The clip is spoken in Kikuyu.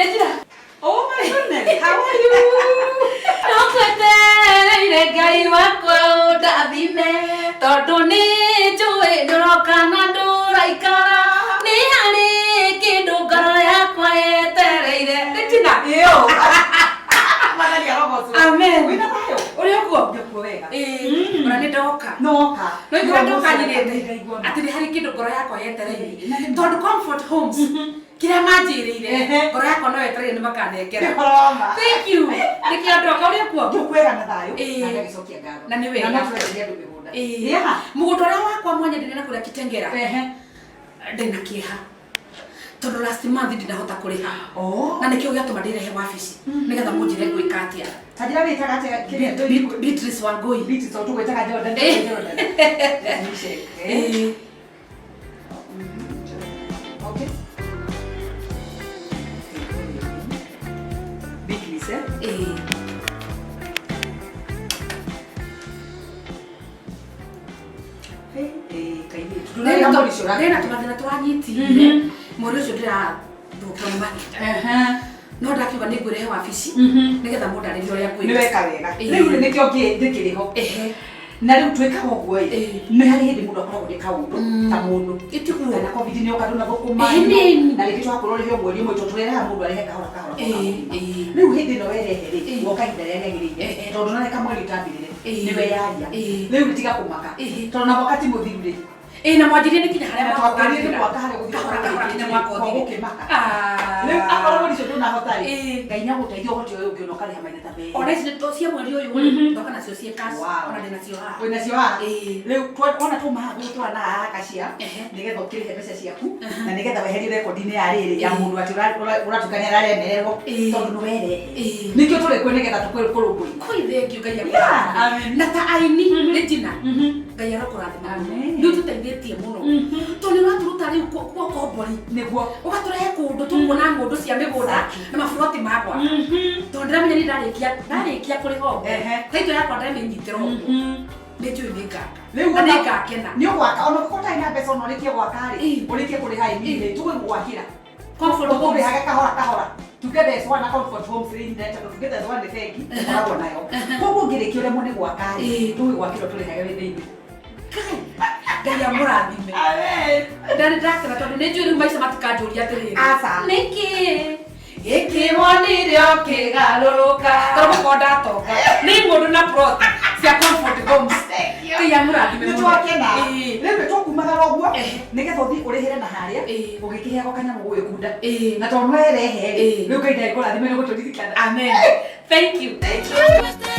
Regina. Oh my goodness, how are you? Ndokwetereire Ngai wakwa ũndathime tondũ nĩ njũĩ ndũroka na ndũraikara nĩ harĩ kĩndũ ngoro yakwa yetereire. Regina. Yo. Mwathani arogocwo. Amen. Wĩna thayũ? Ũrĩ ũguo? Ndĩkuo wega. Ĩĩ, ona nĩ ndoka. Noka. No igua ndoka nyirĩte Ndaigua. atĩ nĩ harĩ kĩndũ ngoro yakwa yetereire tondũ Comfort Homes kĩrĩa manjĩrĩire ngoro yakwa no yetereire nĩ makanengera. Ũhoro Thank you. Nĩkĩo ndoka ũrĩ kuo? Ndĩkwega na thayũ. Ĩĩ. Na ngagĩcokia ngatho. Na nĩ wega. Na no twenderie andũ mĩgũnda. Ĩĩ. Yeah. Mũgũnda ũrĩa wakwa mwanya ndĩna kũrĩa Kitengera Ehe. ndĩna kĩeha tondũ last month ndinahota kũrĩha Oh. na nĩkĩo gĩatũma ndĩrehe wabici nĩgetha mũnjĩre ngwĩka atĩa. Ta njĩra wĩtaga atĩa kĩrĩa Beatrice Wangui. Beatrice o tũgwĩtaga Jordan. Ĩĩ. Jordan. Let me check. Eh. Ĩĩ. Okay. Beatrice, eh? Ĩĩ. Ndĩna tũmathĩna tũranyitire mweri ũcio ndĩrathũkio nĩ mahinda no ndakiuga nĩ ngwĩrehe wabici nĩgetha mũndarĩrie ũrĩa Nĩ ngwĩka. weka wega. Ĩĩ. Rĩu rĩ nĩkĩo ngĩkĩrĩ ho. Ehe. Na rĩu twĩkaga ũguo ĩ, Ĩĩ. nĩ harĩ hĩndĩ mũndũ akoragwo nĩ kaũndũ ta mũndũ. Ĩtiguo. Kana covid nĩ yoka ndũnathũkũma. Ĩĩ, nĩ. Na rĩngĩ twakorwo ũrĩhe o mweri ũmwe tondũ tũrehaga mũndũ arĩhe kahora kahora kwa Ĩĩ, kamũthima. ĩĩ. Rĩu hĩndĩ ĩno werehe rĩ, Ĩĩ. woka ihinda rĩrĩa rĩagĩrĩire Ehe. tondũ ndũnareka mweri ũtambĩrĩre Ĩĩ. nĩ weyaria. Ĩĩ. Rĩu tiga kũmaka. Ĩĩ. Tondũ na mwaka ti mũthiru rĩ. Ĩĩ na mwanjirie nĩ kinya harĩa Na mwaka twambĩrĩrie ũgathira. nĩ mwaka harĩa gũthira Kahora kahora kinya mwaka kwa ũthire. gũkĩmaka. Ah. Rĩu akorwo mweri ũcio ndũnahota rĩ, Ĩĩ. Ngai nĩagũteithia ũhote ũyũ ũngĩ ona ũkarĩha maita ta merĩ. Ona ici nĩ cia mweri ũyũ rĩ, ndoka nacio ciĩ cash Wow. ona ndĩnacio haha. Wĩnacio haha? Ĩĩ. Rĩu wona twauma haha gũgũtwara na haha kacia Ehe. nĩgetha ũkĩrĩhe mbeca ciaku na nĩgetha weherie rekondi-inĩ ya rĩrĩ ya Ĩĩ. mũndũ atĩ ũratuĩka nĩ araremererwo Ĩĩ. tondũ nĩ werehe. Ĩĩ. Nĩkĩo tũrĩ kuo nĩgetha tũkũrũmbũiye. Kũi thengiũ Ngai Yeah, akũrathime. amen. Na ta aini Regina Ngai arokũrathima mũno. Amen. Nĩ ũtũteithĩtie mũno tondũ nĩ ũratũruta rĩu kwa kombori Nĩguo. ũgatũrehe kũndũ tũkuona ng'ũndũ cia mĩgũnda na maburoti ma gwaka tondũ ndĩramenya nĩ ndarĩkia ndarĩkia kũrĩha ũguo Ehe. taitũ yakwa ndamĩnyitĩra ũguo nĩ njũĩ nĩ ngaka Rĩu na ona- nĩ ngakena. Nĩ ũgwaka ona ũngĩkorwo ũtarĩ na mbeca ona ũrĩkie gwaka rĩ, Ĩĩ. ũrĩkie kũrĩha ĩ tũgũgwakĩra. Comfort Homes. Ũkũrĩhage kahora kahora. Tuge there's one na Comfort Homes rĩ nĩ tondũ tuge there's one nĩ bengi ũkoragwo nayo. Koguo ũngĩrĩkia ũremwo nĩ gwaka rĩ, Ĩĩ. tũgũgwakĩra tũrĩhage wĩ thĩinĩ. Ngai Ngai amũrathime. Amen. Ndarĩ ndakena tondũ nĩ njũĩ rĩu maica matikanjũria atĩrĩrĩ. Aca. Nĩkĩ gĩkĩ wonire ũkĩgarũrũka tondũ gũkorwo ndatonga nĩ ng'ũndũ na plot cia Comfort Homes. Ngai amũrathime Nĩ mũno. twakena. Ĩĩ. Rĩu nĩ tũkumagara ũguo Ehe. nĩgetha ũthiĩ ũrĩhĩre na harĩa Ĩĩ. ũgĩkĩheagwo kanyamũ gũgĩkunda. Ĩĩ. Na tondũ nĩ werehe rĩ, Ĩĩ. rĩu Ngai ndagĩkũrathime nĩ gũtũririkana. Amen. Thank you. Thank you.